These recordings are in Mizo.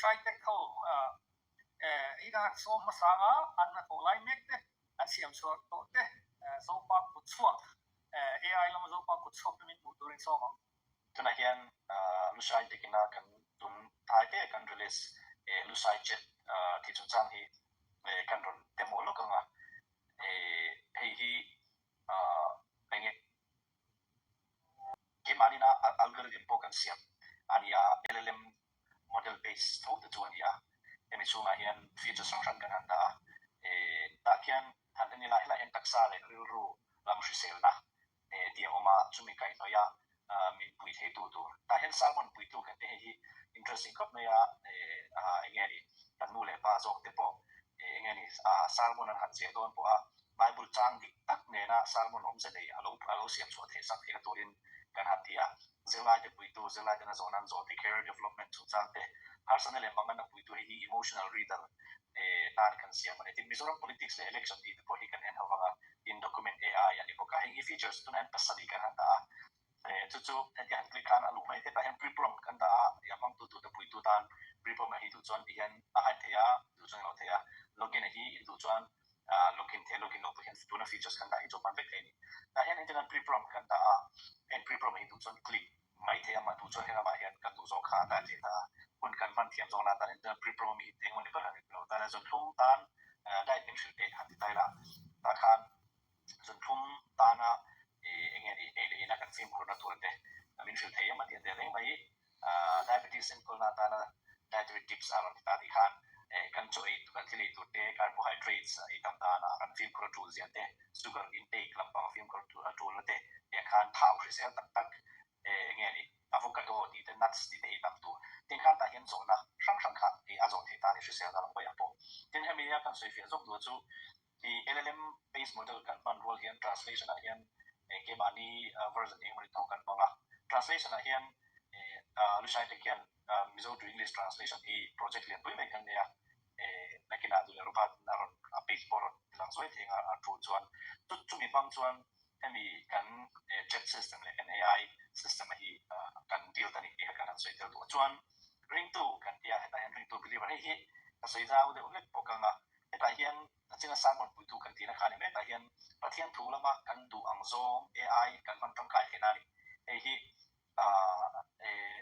Lushai Tech ho hi ka han sawm hmasa ang a, an hnathawh lai mek te, an siam chhuah tawh te, Zopa kut chhuak, AI lama Zopa kut chhuak te min hmuh turin sawm ang. Tunah hian Lushai Tech ina kan tum hnai te kan release Lushai Chat tih chungchang hi kan rawn demo lawk ang a, hei hi enge Keimahnin a algorithm pawh kan siam a ni a, LLM model base tho te chu a ni a, hemi chhungah hian features hrang hrang kan han dah a, tah khian han en ila helaiah hian taksa leh rilru lam hriselna tih a awm a, chumi kaihhnawih a min pui thei tu tur. Tah hian sermon puitu kan te hei hi interesting khawp mai a, enge ni kan nu leh pa zawk te pawh enge ni sermon an han ziah dawn pawh a, Bible chang dik tak nena sermon awmze nei a lo a lo siam chhuah theih sak theihna turin kan han ti a. Zirlaite puitu, zirlaite na zawhna an zawh te, career development chungchang te, harsatna leh manganna puitu hei hi emotional reader tan kan siam a ni. Tin, Mizoram politics leh election tih te pawh hi kan en ho vang a, tin document AI a ni bawk a. Heng hi features tunah hian pasarih kan han dah a. Chu chu heti han click khan a luh mai thetah hian pre-prompt kan dah a, a hmangtu tute puitu tan pre-prompt a hi duh chuan ti hian a hide thei a, duh chuan a lo thei a. Login a hi in duh chuan login thei a, login loh pawh hian tuna features kan dah hi chu a hman vek thei a ni. Tah hian internet pre-prompt kan dah a, heng pre-prompt a hi duh chuan click mai thei a, mah duh chuan helamah hian kan duh zawng kha a dah thei ta a, hun kan hman thiam zawng nan tan internet pre-prompt hi engemaw ni ber han lo tan a, zunhlum tan diet min hrilh theih han ti ta ila tah khan Zunhlum tana eng nge ni ei leh ina kan fimkhurna tur te min hrilh thei em a tih a tel reng mai. Diabetes enkawlna atana dietary tips a rawn ti ta tih khan kan chaw ei kan thil ei tur te carbohydrates ei tam dana kan fimkhur a tul zia te, sugar intake lampang fimkhur a tulna te tiang khan thau hrisel tak tak eng nge ni avocado tih te nuts tih te ei tam tur tiang khan tah hian zawhna hrang hrang kha a zawh theih ta a ni hriselna lam hawiah pawh. Tin hemi a kan sawifiah zawk duh chu I LLM based model kan hman rual hian translation ah hian keimahni version engemaw ni tawk kan hmang a. Translation ah hian Lushai te khian Mizo to English translation hi project lianpui mai kan nei a. Nakinah duh leh Robert a rawn a page pawh a rawn lang zuai thei ang a tul chuan. Chu chumi hmang chuan hemi kan chat system leh kan AI system a hi kan build a ni tih kha kan han sawi tel duh a. Chuan ringtu kan tia hetah hian ringtu believer hei hi ka sawi zau deuh hlek bawk ang a. Hetah hian a chinga sermon puitu kan tihna kha a ni mai. Hetah hian Pathian thu lama kan duh ang zawng AI kan hman tangkai theihna a ni. Hei hi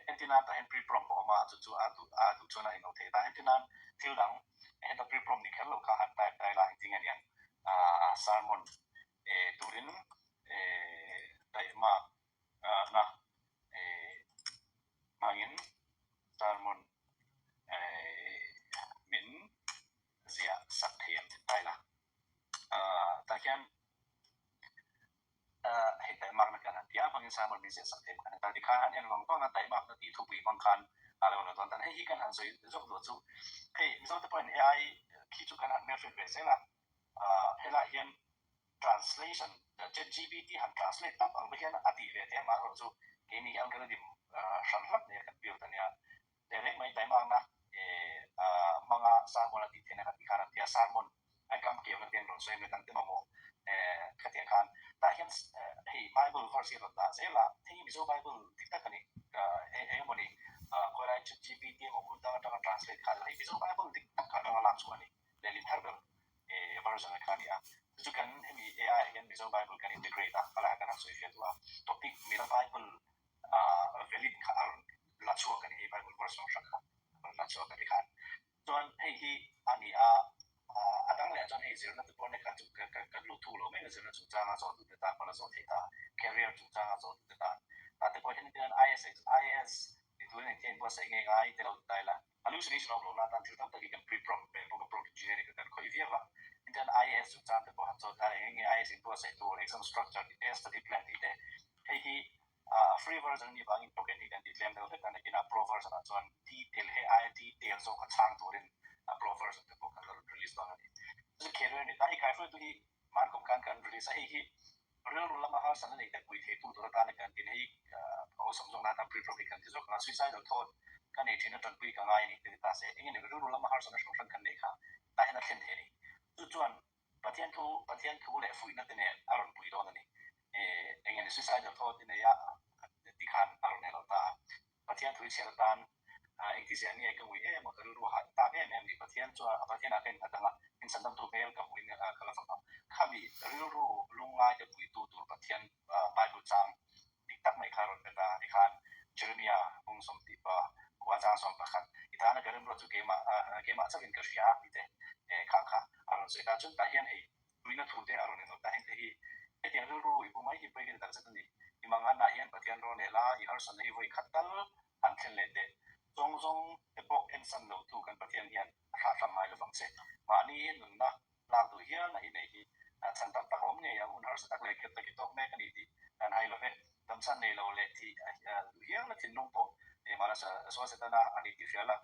entir nan tah hian pre-prompt a awm a, chu chu a duh a duh chuan a inlo thei ta. Entir nan thil dang heta pre-prompt ni kher lo kha han type ta ila engtin nge niang sermon turin taihmak na hmangin sermon min ziah sak thei ang tih ta ila. Tah hian hei taimakna kan han ti a, hmangin sermon min ziah sak thei kan han ta. Tikhan han en vang vang a, taimakna tih thupui hmang khan a lo la dawn tan. Hei hi kan han sawi zawk duh chu hei Mizote pawhin AI khi chu kan han hmelhriat ve zel a, helaiah hian translation ChatGPT han translate tawp ang te hian a tih ve thei a, amaherawhchu keini hi algorithm hran hlak nia kan build a nia. Teh reng mai taimakna hmanga sermon a tih theihna kha tikhan an ti a, sermon an kam keuhna te an rawn sawi mai dang te mamawh khatiang khan tah hian hei Bible verse hi a rawn dah zel a, hei hi Mizo Bible dik tak a ni, eng emaw ni khawilai ChatGPT emaw hmun dang atanga translate kha a ni lo, hei Mizo Bible dik tak atanga lak chhuah a ni. Lehlin thar ber version kha a ni a. Chu chu kan hemi AI ah hian Mizo Bible kan integrate a, a laiah kan han sawi fiah duh a. Topic Mizo Bible valid kha a rawn la chhuak a ni, hei Bible verse hrang hrang kha a rawn la chhuak a ni khan. Chuan hei hi a ni a, a dang leh ah chuan hei zirna te pawh kha chu kan lut thuk lo mai a, zirna chungchanga zawh duh te tan pawh la zawh theih ta, career chungchanga zawh duh te tan. Tah te pawh hian IAS ni turin engtin buatsaih nge ngai te lo ti ta ila. Hallucination awm lohna atan thil tam tak hi kan pre-prompt ve bawk a, prompt engineering kha kan khawih viau a. Engtin IAS chungchang te pawh han chawt a, eng enge IAS in buatsaih tur, exam structure tih te, study plan tih te, hei hi free version anih vangin token hi kan ti tlem deuh hlek a, nakinah pro version ah chuan detail hei aia detail zawk a chhang turin pro version te pawh kan la rawn release dawn a ni. Chu khelh a ni ta, hei kaihruaitu hi hmankum khan kan release a, hei hi Rilru lama harsatna nei te pui thei tu tur atana kan tin hei awlsam zawkna atan pre-prompt hi kan ti zawk ang a, suicidal thought ka nei thin a tanpui ka ngai a ni ti ta se eng emaw rilru lama harsatna hrang hrang kan neih kha tah hian a thlen thei a ni. Chu chuan Pathian thu Pathian thu leh fuihna te nen a rawn pui dawn a ni. Eng emaw suicidal thought i nei a ti khan a rawn hello ta a, Pathian thu i chhiar atan. Engtizia nge ka ngui em a, ka rilru a tak em em ni. Pathian chuan a Pathianah ka innghat ang a, inchhandamtu hmel ka hmuin ka la fak ang. Khami rilru lungngaite puitu tur Pathian Bible chang dik tak mai kha rawn pe ta tikhan Jeremia bung sawmtih pa kua chang 11 i tana ka rimruat chu keimah keimah chauhin ka hria tih te khang kha a rawn sawi ta. Chuan tah hian hei tuina thu te a rawn inawt ta. Hengte hi hetiang rilru i pu mai hi pawi ka ti takzet a ni. I manganah hian Pathian rawn leh la, i harsatna hi vawi khat tal an thlen leh teh. Zawng zawng te pawh ensan lo tu kan Pathian hian a thlahthlam ngai lovang che. Mahni nunna lak duh hial na i nei hi chhan tam tak a awm ngei ang. Hun harsa tak leh khep tak i tawk mek a ni tih kan hai lo ve. Damchhan nei lo leh thih duh hial na thinlung pawh mahla sual Setana a ni tih hria la,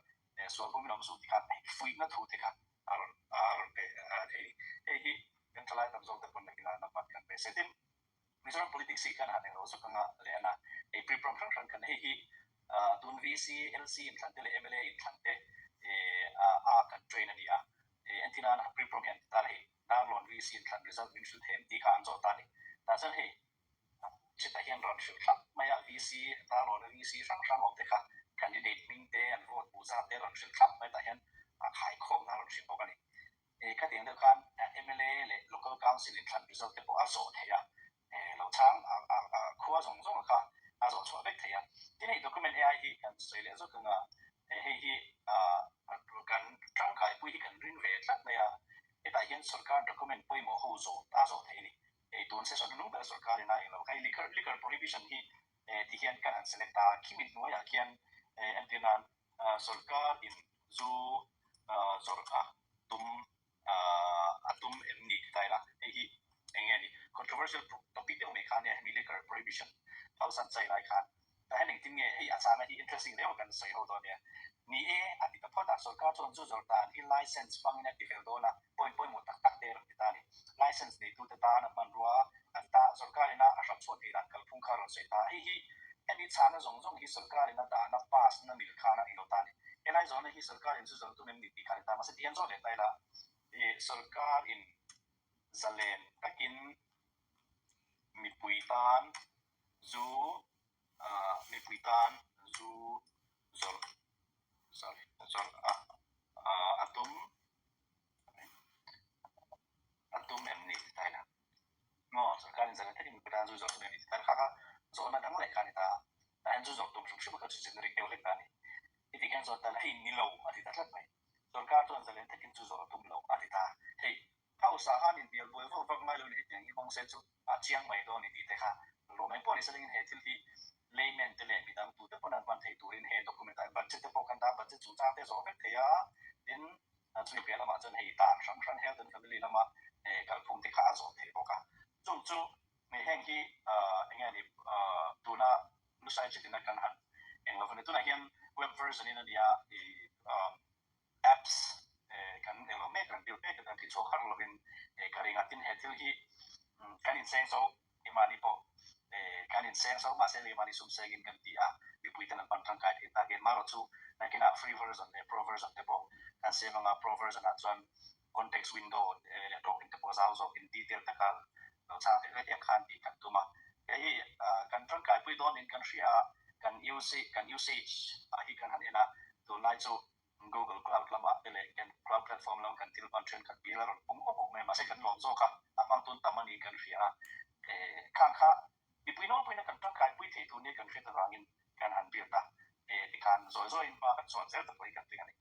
sual pawmin awm suh tih khan fuihna thu te kha a rawn a rawn pe thei. Hei hi kan thalai tam zawk te pawn nakinah an hman kan pe se. Tin, Mizoram politics hi kan han englo zawk anga leh ana ei pre-prom hrang hrang kan hei hi tun VC, LC inthlan te leh mla inthlan te a kan train a ni a. Entir nan pre-prom hian ti ta hei Darlawn VC inthlan result min hrilh them tih kha an zawh ta a ni. Tah chuan hei chutah hian rawn hrilh thlap mai a VC, Darlawn VC hrang hrang awm te kha candidate hming te an vote hmuh zat te rawn hrilh thlap mai tah hian a khaikhawmna a rawn hrilh bawk a ni. Khatiang deuh khan mla leh Local Council in thlan result te pawh a zawh theih a, lo chhang a khua zawng zawng kha a zawh chhuah vek theih a. Tin hei document AI hi kan sawi leh zawk ang a, hei hi kan tangkaipui hi kan ring ve tlat mai a, hetah hian sorkar document pawimawh ho zawh a zawh theih a ni. Hei tun session hnung ber sorkar in a englo kha hei liquor liquor prohibition hi ti hian kan han select a, khimi hnuaiah khian entir nan sorkar in zu zawrh a tum a tum em ni ti ta ila, hei hi eng nge ni controversial topic deuh mai kha nia hemi liquor prohibition thousand chai lai khan tah hian engtin nge hei a chana hi interesting deuh kan sawi ho dawn nia. Ni e a ti ta phawt a, sorkar chuan zu zawrh dan hi license hmangin a ti fel dawn a, point pawimawh tak tak te a rawn ti ta a ni. License neitute tan a hmanrua a ti ta a, sorkar ina a hrap chhuah theih dan kalphung kha a rawn sawi ta a, hei hi hemi chhana zawng zawng hi sorkar ina dana pass na mil khan a ilo ta a ni. Helai zawhna hi sorkar in zu zawrh tum em ni tih kha a ni ta, mahse tihian zawh leh ta ila sorkar in zalen takin mipui tan zu mipui tan zu zawrh sorry zawrh a tum a tum em ni ti ta ila maw sorkar in zalen takin mipui tan zu zawrh tum em ni ti ta ila kha kha zawhna dang leh kha a ni ta a tah hian zu zawrh tum hrim hrim a kha chu generic deuh hlek ta a ni heti hian zawh ta ila hei ni lo a ti ta tlat mai sorkar chuan zalen takin zu zawrh a tum lo a ti ta hei House ah khan inbial buai vak vak ngai lo ni hetiang hi hmang se chu a chiang mai dawn ni tih te kha rawh mai pawh ni se lengin he thil hi layman te leh midang tute pawn an hman theih turin he document ah budget te pawh kan dah budget chungchang te zawh vek thei a tin chumi piah lamah chuan hei dan hrang hrang health and family lama kalphung te kha a zawh theih bawk a chung chu heng hi eng nge ni tuna lusai chitin a kan han eng lo a ni tunah hian web version in a nia i Apps kan englo mek kan build mek kan tihchhuak har lovin ka ring a, tin he thil hi kan inseng zo Imani pawh kan inseng zo mahse Imani sum sengin kan ti a, mipui ten an hman tangkai thei ta again marawh chu nakinah free version leh pro version te pawh kan siam anga pro version ah chuan context window leh talking te pawh zau zawkin detail taka lo chang theih vek ang khan tih kan tum a, hei hi kan tangkaipui dawnin kan hria a, kan kan usage ah hi kan han en a, tunlai chu Google Cloud lamah te leh kan cloud platform lam kan thil hman thenkhat bial a rawn pung awk awk mai a, mahse kan lawm zawk a, a hmang tun tam a ni kan hria a, khang kha mipui nawlpuina kan tangkaipui thei tur nia kan hriat avangin kan han build a, tikhan zawi zawiin hma kan sawn zel ta pawh hi kan ring a ni.